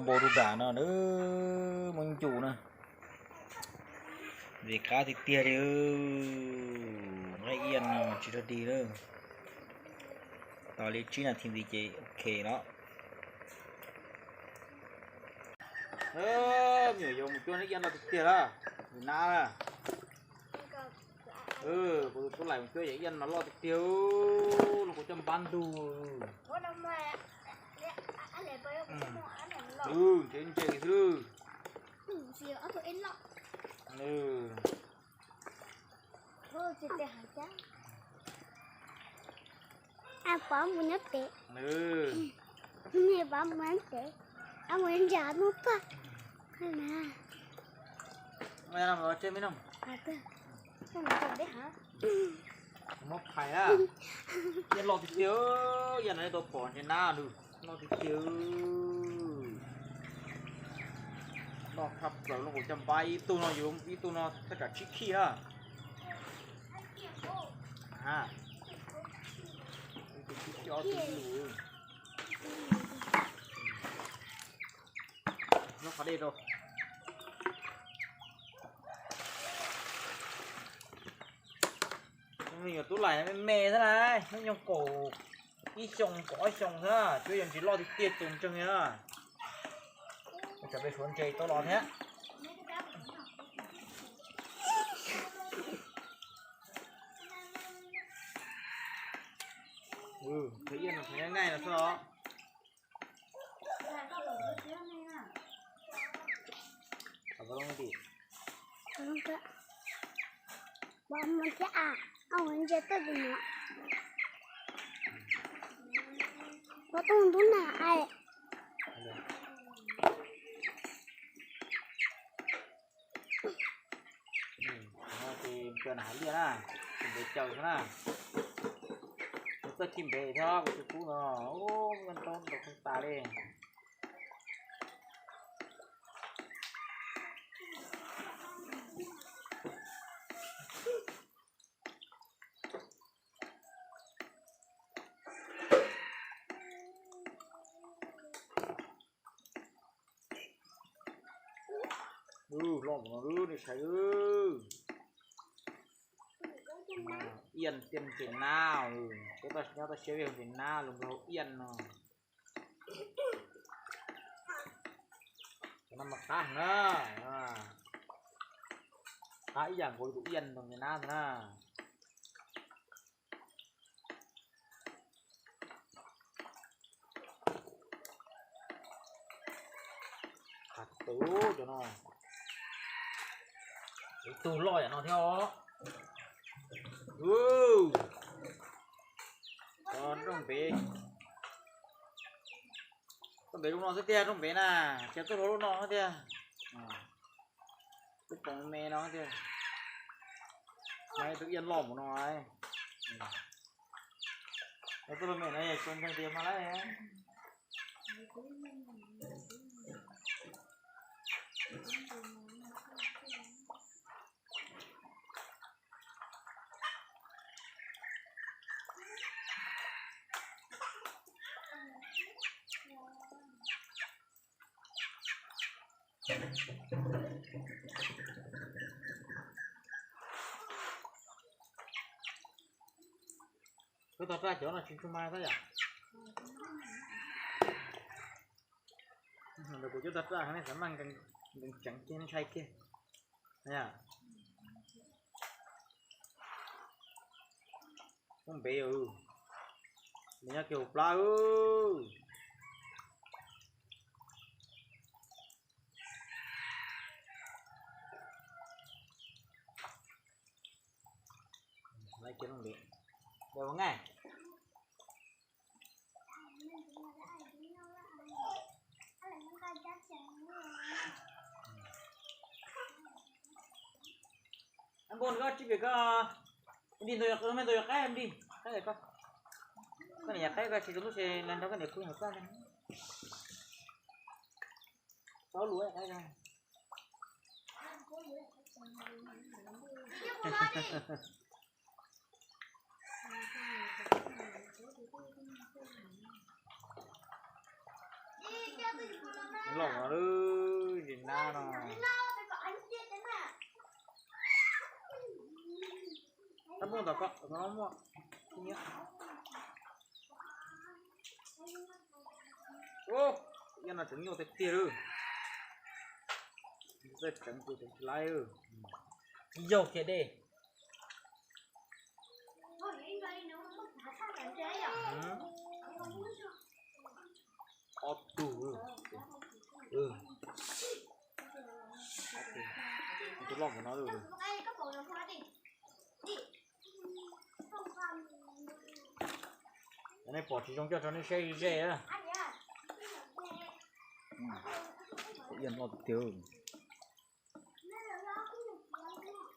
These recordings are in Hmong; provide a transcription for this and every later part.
Npau rau nram no na, muab ncu na. Vim qab tiag tiag li, nqaij iab no tsis rog dig na. Tos li tsib nas this ntxiv ces ok no. Me nyuam yaus mus cuab nqaij iab loj tiag tiag lawm, nab na. Kuv tus tub lais mus cuab yam iab no loj tiag tiag, los kuv coj npab ntug. Ntse ntse xwb. Pov mus nyob pem, pov mus nyob pem, mus nyob nram mus pag. Muab phais na, iab loj tiag tiag, iab no tau pom ntshe nab nws loj tiag tiag. Loj tshaj plaws, los kuv coj npab ib tug no, yus ib tug no thaj tsam tsib khij na. Ib tug tsib khij ob tug ib lus. Nyob qhov dej rau. Me nyuam tub lais me me xwb na, hnub nyoog kaum ib xyoo kaum ob xyoo xwb, cuab yog ntsis loj tiag tiag tus ntseeg li na. Tsam peb suav ntses tau los thiab. Iab no nyob nqaij no xwb os. Pov mus thiab a, ua ntsia tuaj tus no. Pov tuaj ntub na ai. Ces cov nas hav liaj na, tus ntev caws xwb na. Kuv txawj khij npev thiab kuv tus tub no, ub, ntaub ntaus kheej tas li. Loj mus no lub nej saib. Iab tiaj ntses nab, nyob toj siab vij ntses nab los nkaus iab no. Cov no mas qab na, qab ib yam nkaus li tus iab ntses nab ntag na. Qab tus cov no, ib tug loj yam no thiab os. Cov rooj npev, rooj npev lub no xwb tiag, rooj npev na, ces tuaj rau lub no xwb tiag. Lub poov me no tiag. Mas tus iab loj mus no. Tuaj rau me no yog tsis ntseeg tias mas lawm. Koj tog raj cov no tsis ntsuag mas tab yom. Ntawm kuv cov tog raj nej xav maj nkees tseev kiag nej ntshai kiag. Koob npev, nws nyob kiag hauv plab. Lawv kiag rooj npev, nqa. Npau nws koj tsib pem koj, Mdi ntau yog qaib, Mdi qaib koj, koj niam qaib koj tsis rau lub tsev los nrog koj niam kuj yog koj ntag. Tau lus qaib koj. Loj no, zis nab no. Tab muaj tom ko, tom no muaj. Ub, yaj no tseem nyuaj tiag tiag lawm. Tseem tus tseem tsis laib. Yau kiag dej. Ob tug. Tus loj mus no. Nej pom tsis zoo coj rau nej saib ze. Iab loj tiag.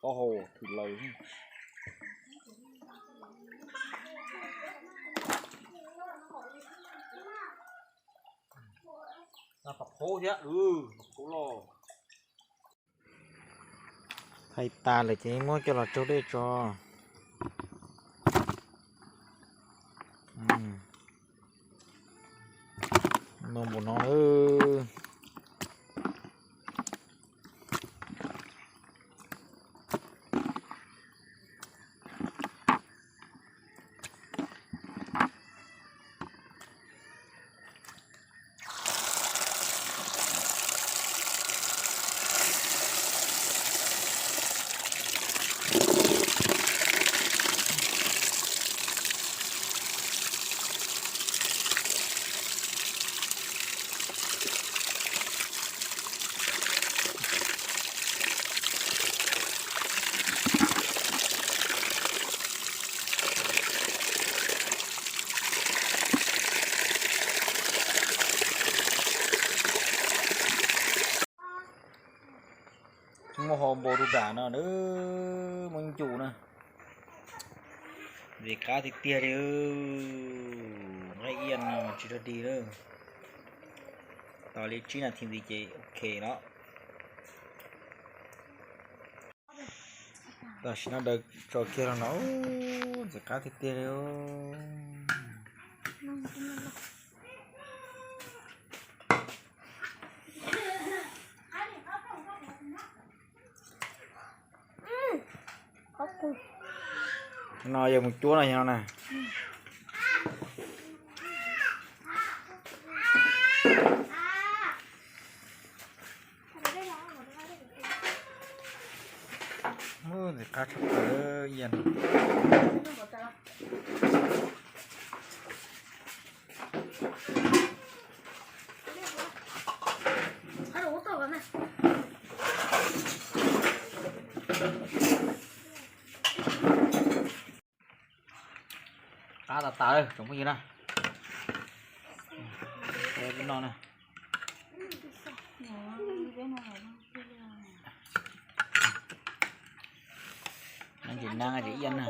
Taub hau thwm laws. Qhauv thiab, qhauv los. Thaij tas lawm ces muab coj los tsaug dej tso. No npaum no. Muab ho npau rau nram no na, muab ncus na. Ntxim qab tiag tiag li. Nqaij iab no tsis rog dig na. Tos li tsib nas this ntxiv ces ok lawm. Tam sim no daws tso kiag los no, ntxim qab tiag tiag li. No yog mus cuab no yog no na. Ntxim qab tshaj plaws. Qab tas tas lawm tsoom phooj ywg na. No na. Nab ntsis nab ntsis iab na.